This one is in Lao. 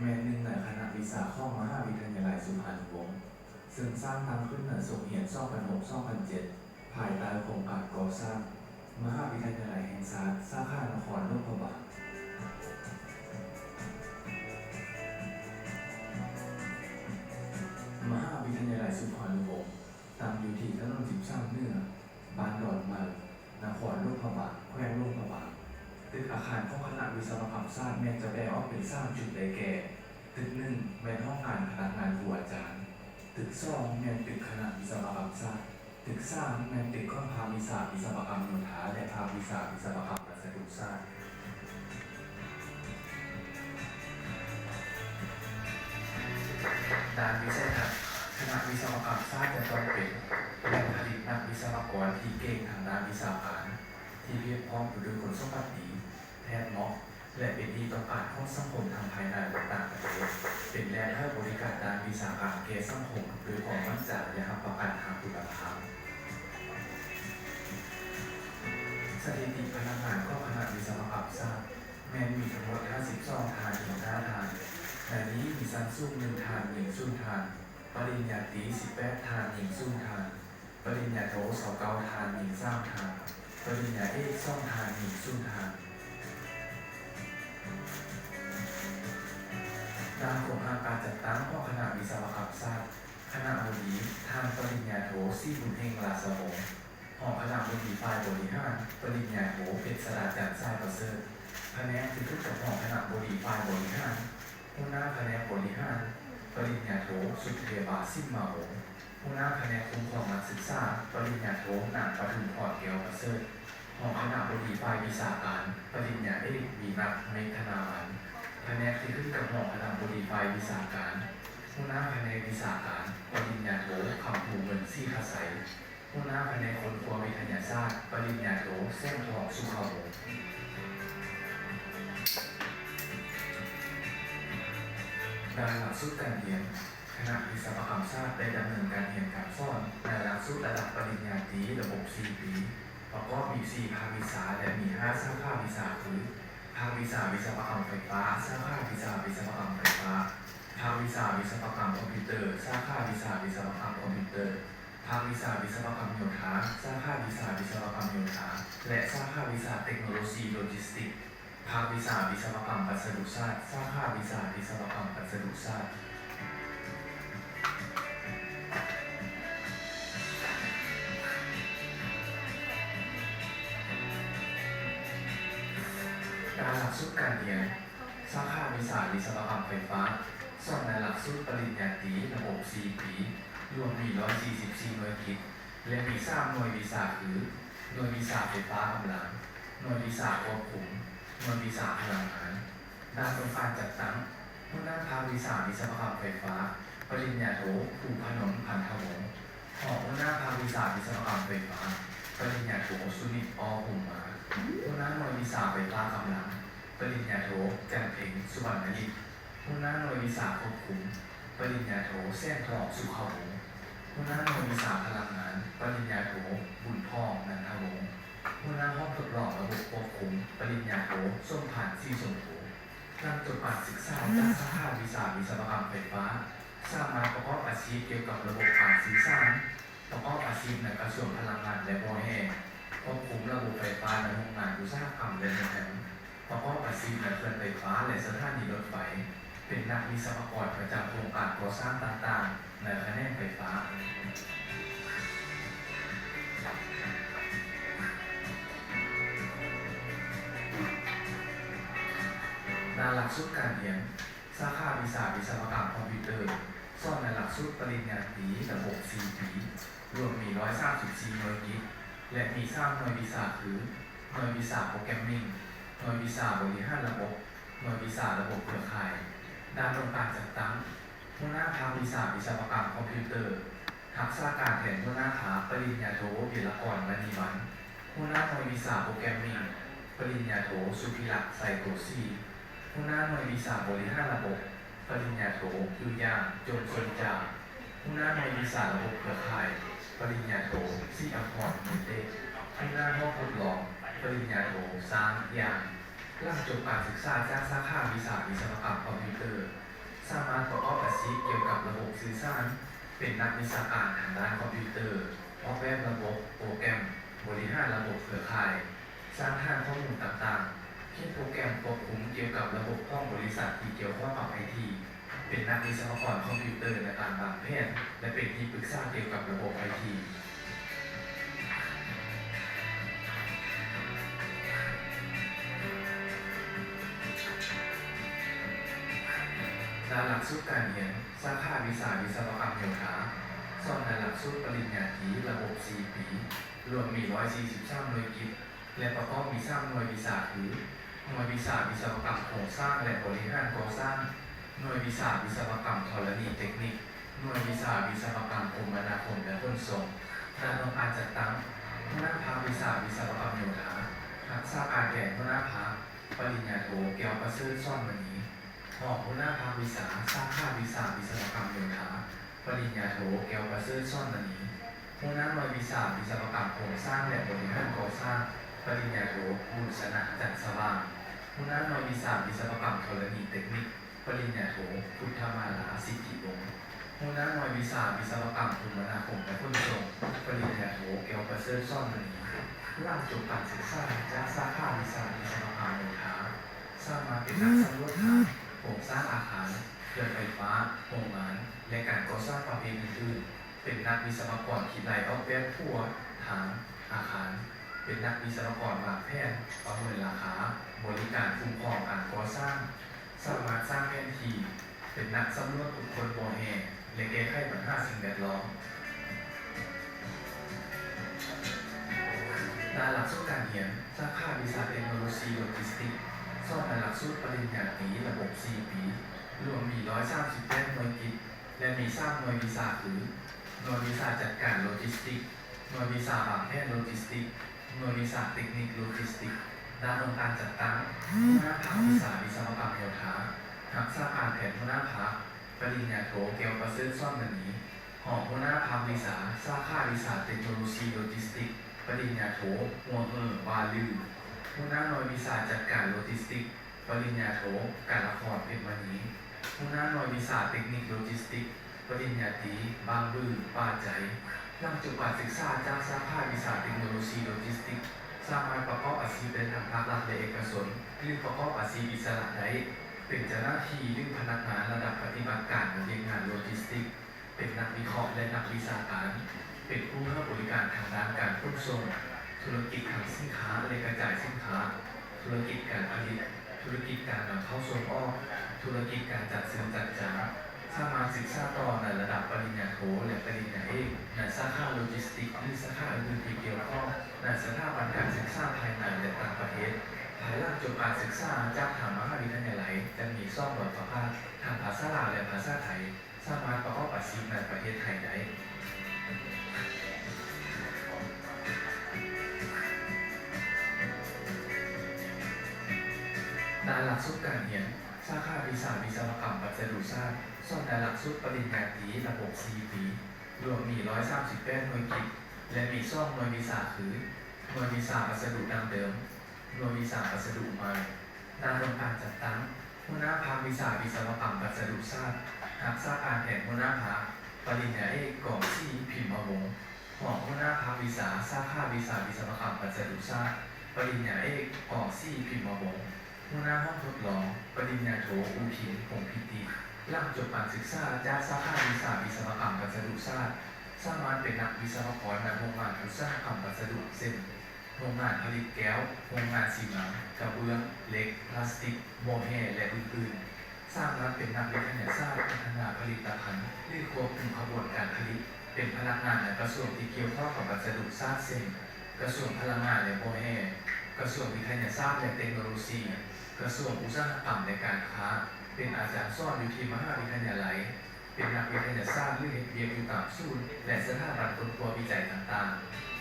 ແມ່ນໜຶ່ງໃນຄະນະວິຊາຂອງມະຫາວິທະຍາໄລສຸພານຸວົງ ເຊິ່ງສ້າງຕັ້ງຂຶ້ນໃນສົກຮຽນສອງພັນຫົກ ສອງພັນເຈັດ ພາຍໃຕ້ໂຄງການກໍ່ສ້າງມະຫາວິທະຍາໄລແຫ່ງຊາດ ສາຂານະຄອນຫຼວງພະບາງ. ມະຫາວິທະຍາໄລສຸພານຸວົງ ຕັ້ງຢູ່ທີ່ຖະໜົນສິບສາມເໜືອ ບ້ານດອນໃໝ່ ນະຄອນຫຼວງພະບາງ ແຂວງຫຼວງພະບາງ. ຕຶກອາຄານຂອງຄະນະວິສະວະກຳສາດແມ່ນຈະແບ່ງອອກເປັນສາມຈຸດໄດ້ແກ່ ຕຶກໜຶ່ງແມ່ນຫ້ອງການພະນັກງານຄູອາຈານ, ຕຶກສອງແມ່ນຕຶກຄະນະວິສະວະກຳສາດ, ຕຶກສາມແມ່ນຕຶກຂອງພາກວິຊາວິສະວະກຳໂຍທາ ແລະ ພາກວິຊາວິສະວະກຳ ສາດ ດ້ານວິໄສທັດ, ຄະນະວິສະວະກຳສາດຈະຕ້ອງເປັນແຫຼ່ງຜະລິດນັກວິສະວະກອນທີ່ເກັ່ງທາງດ້ານວິຊາການ, ທີ່ພຽບພ້ອມດ້ວຍຄຸນສົມບັດດີ, ແພດເໝາະ ແລະ ເປັນທີ່ຕ້ອງການຂອງສັງຄົມທັງພາຍໃນ ແລະ ຕ່າງປະເທດ, ເປັນແຫຼ່ງໃຫ້ບໍລິການດ້ານວິຊາການແກ່ສັງຄົມດ້ວຍຄວາມໝັ້ນໃຈ ແລະ ຮັບປະກັນທາງຄຸນນະພາບ. ສະຖິຕິພະນັກງານຂອງຄະນະວິສະວະກຳສາດ ແມ່ນມີທັງໝົດຫ້າສິບສອງທ່ານ ຍິງຫ້າທ່ານ, ໃນນີ້ມີຊັ້ນສູງໜຶ່ງທ່ານ, ຍິງສູນທ່ານ, ປະລິນຍາຕີສິບແປດທ່ານ, ຍິງສູນທ່ານ, ປະລິນຍາໂທຊາວເກົ້າທ່ານ, ຍິງສາມທ່ານ, ປະລິນຍາເອກສອງທ່ານ, ຍິງສູນທ່ານ. ດ້ານໂຄງຮ່າງການຈັດຕັ້ງຂອງຄະນະວິສະວະກຳສາດ, ຄະນະບໍດີ ທ່ານປະລິນຍາໂທ ສີບຸນເຮັງ ລາຊະວົງ, ຮອງຄະນະບໍດີຝ່າຍບໍລິຫານ ປະລິນຍາໂທ ເພັດສະດາຈັນ ສາຍປະເສີດ, ພະແນກທີ່ຂຶ້ນກັບຮອງຄະນະບໍດີຝ່າຍບໍລິຫານ, ຫົວໜ້າພະແນກບໍລິຫານ ປະລິນຍາໂທ ສຸດເທວາ ສິມມາວົງ, ຫົວໜ້າພະແນກຄຸ້ມຄອງນັກສຶກສາ ປະລິນຍາໂທ ນາງປະທຸມພອນ ແກ້ວປະເສີດ, ຮອງຄະນະບໍດີຝ່າຍວິຊາການ ປະລິນຍາເອກ ວີນັດ ເມກທະນາວັນ, ພະແນກທີ່ຂຶ້ນກັບຮອງຄະນະບໍດີຝ່າຍວິຊາການ, ຫົວໜ້າພະແນກວິຊາການ ປະລິນຍາໂທ ຄຳພູເງິນ ສີຄະໄຊ, ຫົວໜ້າພະແນກຄົ້ນຄວ້າວິທະຍາສາດ ປະລິນຍາໂທ ແສງທອງ ສຸຂະວົງ. ດ້ານຫຼັກສູດການຮຽນ, ຄະນະວິສະວະກຳສາດໄດ້ດຳເນີນການຮຽນການສອນໃນຫຼັກສູດລະດັບປະລິນຍາຕີ ລະບົບສີ່ປີ, ປະກອບມີສີ່ພາກວິຊາ ແລະ ມີຫ້າສາຂາວິຊາຄື ພາກວິຊາວິສະວະກຳໄຟຟ້າ, ສາຂາວິຊາວິສະວະກຳໄຟຟ້າ, ພາກວິຊາວິສະວະກຳຄອມພິວເຕີ, ສາຂາວິຊາວິສະວະກຳຄອມພິວເຕີ, ພາກວິຊາວິສະວະກຳໂຍທາ, ສາຂາວິຊາວິສະວະກຳໂຍທາ ແລະ ສາຂາວິຊາເຕັກໂນໂລຊີໂລຈິສຕິກ, ພາກວິຊາວິສະວະກຳວັດສະດຸສາດ, ສາຂາວິຊາວິສະວະກຳວັດສະດຸສາດ. ດ້ານຫຼັກສູດການຮຽນ, ສາຂາວິຊາວິສະວະກຳໄຟຟ້າ ສອນໃນຫຼັກສູດປະລິນຍາຕີລະບົບສີ່ປີ, ລວມມີຮ້ອຍສີ່ສິບສີ່ໜ່ວຍກິດ ແລະ ມີສາມໜ່ວຍວິຊາຄື ໜ່ວຍວິຊາໄຟຟ້າກຳລັງ, ໜ່ວຍວິຊາຄວບຄຸມ, ໜ່ວຍວິຊາພະລັງງານ. ດ້ານອົງການຈັດຕັ້ງ, ຫົວໜ້າພາກວິຊາວິສະວະກຳໄຟຟ້າ ປະລິນຍາໂທ ພູພະນົມ ພັນທະວົງ, ຮອງຫົວໜ້າພາກວິຊາວິສະວະກຳໄຟຟ້າ ປະລິນຍາໂທ ສຸນິດ ອໍ ພູມມາ, ຫົວໜ້າໜ່ວຍວິຊາໄຟຟ້າກຳລັງ ປະລິນຍາໂທ ຈັນເພັງ ສຸວັນນະລິດ, ຫົວໜ້າໜ່ວຍວິຊາຄວບຄຸມ ປະລິນຍາໂທ ແສງທອງ ສຸຂະວົງ, ຫົວໜ້າໜ່ວຍວິຊາພະລັງງານ ປະລິນຍາໂທ ບຸນທອງ ນັນທະວົງ, ຫົວໜ້າຫ້ອງທົດລອງລະບົບຄວບຄຸມ ປະລິນຍາໂທ ສົມພານ ສີຊົມພູ. ຫຼັງຈົບການສຶກສາຈາກສາຂາວິຊາວິສະວະກຳໄຟຟ້າ, ສາມາດປະກອບອາຊີບກ່ຽວກັບລະບົບການສື່ສານ, ປະກອບອາຊີບໃນກະຊວງພະລັງງານ ແລະ ບໍ່ແຮ່, ຄວບຄຸມລະບົບໄຟຟ້າໃນໂຮງງານອຸດສາຫະກຳ ແລະ ໂຮງແຮມ, ປະກອບອາຊີບໃນເຂື່ອນໄຟຟ້າ ແລະ ສະຖານີລົດໄຟ, ເປັນນັກວິສະວະກອນປະຈຳໂຄງການກໍ່ສ້າງຕ່າງໆໃນຂະແໜງໄຟຟ້າ. ດ້ານຫຼັກສູດການຮຽນ, ສາຂາວິຊາວິສະວະກຳຄອມພິວເຕີ ສອນໃນຫຼັກສູດປະລິນຍາຕີລະບົບສີ່ປີ, ລວມມີຮ້ອຍສາມສິບສີ່ໜ່ວຍກິດ ແລະ ມີສາມໜ່ວຍວິຊາຄື ໜ່ວຍວິຊາໂປຣແກຣມມິງ, ໜ່ວຍວິຊາບໍລິຫານລະບົບ, ໜ່ວຍວິຊາລະບົບເຄືອຂ່າຍ. ດ້ານອົງການຈັດຕັ້ງ, ຫົວໜ້າພາກວິຊາວິສະວະກຳຄອມພິວເຕີ ຮັກສາການແທນຫົວໜ້າພາກ ປະລິນຍາໂທ ວິລະກອນ ມະນີວັນ, ຫົວໜ້າໜ່ວຍວິຊາໂປຣແກຣມມິງ ປະລິນຍາໂທ ສຸພິລັກ ໄຊໂຕສີ, ຫົວໜ້າໜ່ວຍວິຊາບໍລິຫານລະບົບ ປະລິນຍາໂທ ຢູ່ຢ່າງ ຈົງຊົນຈາ, ຫົວໜ້າໜ່ວຍວິຊາລະບົບເຄືອຂ່າຍ ປະລິນຍາໂທ ສີອຳພອນ ມຸນເຕດ, ຫົວໜ້າຫ້ອງທົດລອງ ປະລິນຍາໂທ ຊ້າງ ຢາງ. ຫຼັງຈົບການສຶກສາຈາກສາຂາວິຊາວິສະວະກຳຄອມພິວເຕີ, ສາມາດປະກອບອາຊີບກ່ຽວກັບລະບົບສື່ສານ, ເປັນນັກວິຊາການທາງດ້ານຄອມພິວເຕີ, ອອກແບບລະບົບ, ໂປຣແກຣມ, ບໍລິຫານລະບົບເຄືອຂ່າຍ, ສ້າງຖານຂໍ້ມູນຕ່າງໆ, ຂຽນໂປຣແກຣມຄວບຄຸມກ່ຽວກັບລະບົບຂອງບໍລິສັດທີ່ກ່ຽວຂ້ອງກັບໄອທີ, ເປັນນັກວິສະວະກອນຄອມພິວເຕີໃນການວາງແຜນ ແລະ ເປັນທີ່ປຶກສາກ່ຽວກັບລະບົບໄອທີ. ດ້ານຫຼັກສູດການຮຽນ, ສາຂາວິຊາວິສະວະກຳໂຍທາ, ສອນໃນຫຼັກສູດປະລິນຍາຕີລະບົບສີ່ປີ, ລວມມີຮ້ອຍສີ່ສິບສາມໜ່ວຍກິດ ແລະ ປະກອບມີສາມໜ່ວຍວິຊາຄື ໜ່ວຍວິຊາວິສະວະກຳໂຄງສ້າງ ແລະ ບໍລິຫານກໍ່ສ້າງ, ໜ່ວຍວິຊາວິສະວະກຳທໍລະນີເຕັກນິກ, ໜ່ວຍວິຊາວິສະວະກຳຄົມມະນາຄົມ ແລະ ຂົນສົ່ງ. ດ້ານຫ້ອງການຈັດຕັ້ງ, ຫົວໜ້າພາກວິຊາວິສະວະກຳໂຍທາ, ຮັກສາການແທນຫົວໜ້າພາກ, ປະລິນຍາໂທ ແກ້ວປະເສີດ ສອນມະນີ, ຮອງຫົວໜ້າພາກວິຊາ ສາຂາວິຊາວິສະວະກຳໂຍທາ, ປະລິນຍາໂທ ແກ້ວປະເສີດ ສອນມະນີ, ຫົວໜ້າໜ່ວຍວິຊາວິສະວະກຳໂຄງສ້າງ ແລະ ບໍລິຫານກໍ່ສ້າງ, ປະລິນຍາໂທ ບຸນຊະນະ ຈັນສະຫວ່າງ, ຫົວໜ້າໜ່ວຍວິຊາວິສະວະກຳທໍລະນີເຕັກນິກ, ປະລິນຍາໂທ ພຸດທະມາລາ ສິດທິວົງ, ຫົວໜ້າໜ່ວຍວິຊາວິສະວະກຳຄົມມະນາຄົມ ແລະ ຂົນສົ່ງ, ປະລິນຍາໂທ ແກ້ວປະເສີດ ສອນມະນີ. ຫຼັງຈົບການສຶກສາຈາກສາຂາວິຊາວິສະວະກຳໂຍທາ, ສາມາດເປັນນັກສຳຫຼວດຖານ, ໂຄງສ້າງອາຄານ, ເຄື່ອນໄຟຟ້າ, ໂຮງງານ ແລະ ການກໍ່ສ້າງປະເພດອື່ນໆ, ເປັນນັກວິສະວະກອນຄິດໄລ່ອອກແບບຂົວ, ທາງ, ອາຄານ, ເປັນນັກວິສະວະກອນວາງແຜນ, ປະເມີນລາຄາ, ບໍລິການຄຸ້ມຄອງການກໍ່ສ້າງ, ສາມາດສ້າງແຜນທີ່, ເປັນນັກສຳຫຼວດຂຸດຄົ້ນບໍ່ແຮ່ ແລະ ແກ້ໄຂບັນຫາສິ່ງແວດລ້ອມ. ດ້ານຫຼັກສູດການຮຽນ, ສາຂາວິຊາເຕັກໂນໂລຊີໂລຈິສຕິກ, ສອນໃນຫຼັກສູດປະລິນຍາຕີລະບົບສີ່ປີ, ລວມມີຮ້ອຍສາມສິບແປດໜ່ວຍກິດ ແລະ ມີສາມໜ່ວຍວິຊາຄື ໜ່ວຍວິຊາຈັດການໂລຈິສຕິກ, ໜ່ວຍວິຊາວາງແຜນໂລຈິສຕິກ, ໜ່ວຍວິຊາເຕັກນິກໂລຈິສຕິກ. ດ້ານອົງການຈັດຕັ້ງ, ຫົວໜ້າພາກວິຊາວິສະວະກຳໂຍທາ, ຮັກສາການແທນຫົວໜ້າພາກ, ປະລິນຍາໂທ ແກ້ວປະເສີດ ສອນມະນີ, ຮອງຫົວໜ້າພາກວິຊາ ສາຂາວິຊາເຕັກໂນໂລຊີໂລຈິສຕິກ, ປະລິນຍາໂທ ຫົວເຫີ ຫວ້າລື, ຫົວໜ້າໜ່ວຍວິຊາຈັດການໂລຈິສຕິກ, ປະລິນຍາໂທ ກັນລະຄອນ ເພັດມະນີ, ຫົວໜ້າໜ່ວຍວິຊາເຕັກນິກໂລຈິສຕິກ, ປະລິນຍາຕີ ບາງບື ປາໄຈ. ຫຼັງຈົບການສຶກສາຈາກສາຂາວິຊາເຕັກໂນໂລຊີໂລຈິສຕິກ, ສາມາດປະກອບອາຊີບໄດ້ທັງພາກລັດ ແລະ ເອກະຊົນ ຫຼື ປະກອບອາຊີບອິດສະຫຼະໄດ້, ເປັນເຈົ້າໜ້າທີ່ ຫຼື ພະນັກງານລະດັບປະຕິບັດການ ແລະ ວຽກງານໂລຈິສຕິກ, ເປັນນັກວິເຄາະ ແລະ ນັກວິຊາການ, ເປັນຜູ້ໃຫ້ບໍລິການທາງດ້ານການຂົນສົ່ງ, ທຸລະກິດຄັງສິນຄ້າ ແລະ ກະຈາຍສິນຄ້າ, ທຸລະກິດການຜະລິດ, ທຸລະກິດການນຳເຂົ້າສົ່ງອອກ, ທຸລະກິດການຈັດຊື້ຈັດຈ້າງ, ສາມາດສຶກສາຕໍ່ໃນລະດັບປະລິນຍາໂທ ແລະ ປະລິນຍາເອກ ໃນສາຂາໂລຈິສຕິກ ຫຼື ສາຂາອື່ນໆທີ່ກ່ຽວຂ້ອງ ໃນສະຖາບັນການສຶກສາພາຍໃນ ແລະ ຕ່າງປະເທດ. ພາຍຫຼັງຈົບການສຶກສາຈາກທາງມະຫາວິທະຍາໄລ ຈະມີສອງໃບປະກາດ ທັງພາສາລາວ ແລະ ພາສາໄທ, ສາມາດປະກອບອາຊີບໃນປະເທດໄທໄດ້. ດ້ານຫຼັກສູດການຮຽນ, ສາຂາວິຊາວິສະວະກຳວັດສະດຸສາດ, ສອນໃນຫຼັກສູດປະລິນຍາຕີລະບົບສີ່ປີ, ລວມມີຮ້ອຍສາມສິບແປດໜ່ວຍກິດ ແລະ ມີສອງໜ່ວຍວິຊາຄື ໜ່ວຍວິຊາວັດສະດຸດັ້ງເດີມ, ໜ່ວຍວິຊາວັດສະດຸໃໝ່. ດ້ານອົງການຈັດຕັ້ງ, ຫົວໜ້າພາກວິຊາວິສະວະກຳວັດສະດຸສາດ, ຮັກສາການແທນຫົວໜ້າພາກ, ປະລິນຍາເອກ ກອງສີ ພິມມະວົງ, ຮອງຫົວໜ້າພາກວິຊາ ສາຂາວິຊາວິສະວະກຳວັດສະດຸສາດ, ປະລິນຍາເອກ ກອງສີ ພິມມະວົງ, ຫົວໜ້າຫ້ອງທົດລອງ ປະລິນຍາໂທ ອຸທິນ ພົງພິຕິ. ຫຼັງຈົບການສຶກສາຈາກສາຂາວິຊາວິສະວະກຳວັດສະດຸສາດ, ສາມາດເປັນນັກວິສະວະກອນໃນໂຮງງານອຸດສາຫະກຳວັດສະດຸ ເຊັ່ນ ໂຮງງານຜະລິດແກ້ວ, ໂຮງງານຊີມັງ, ກະເບື້ອງ, ເຫຼັກ, ພລາສຕິກ, ບໍ່ແຮ່ ແລະ ອື່ນໆ. ສາມາດເປັນນັກວິທະຍາສາດພັດທະນາຜະລິດຕະພັນ ຫຼື ຄວບຄຸມຂະບວນການຜະລິດ, ເປັນພະນັກງານໃນກະຊວງທີ່ກ່ຽວຂ້ອງກັບວັດສະດຸສາດ ເຊັ່ນ ກະຊວງພະລັງງານ ແລະ ບໍ່ແຮ່, ກະຊວງວິທະຍາສາດ ແລະ ເຕັກໂນໂລຊີ, ກະຊວງອຸດສາຫະກຳ ແລະ ການຄ້າ, ເປັນອາຈານສອນຢູ່ທີ່ມະຫາວິທະຍາໄລ, ເປັນນັກວິທະຍາສາດ ຫຼື ເຮັດວຽກຢູ່ຕາມສູນ ແລະ ສະຖາບັນຄົ້ນຄວ້າວິໄຈຕ່າງໆ.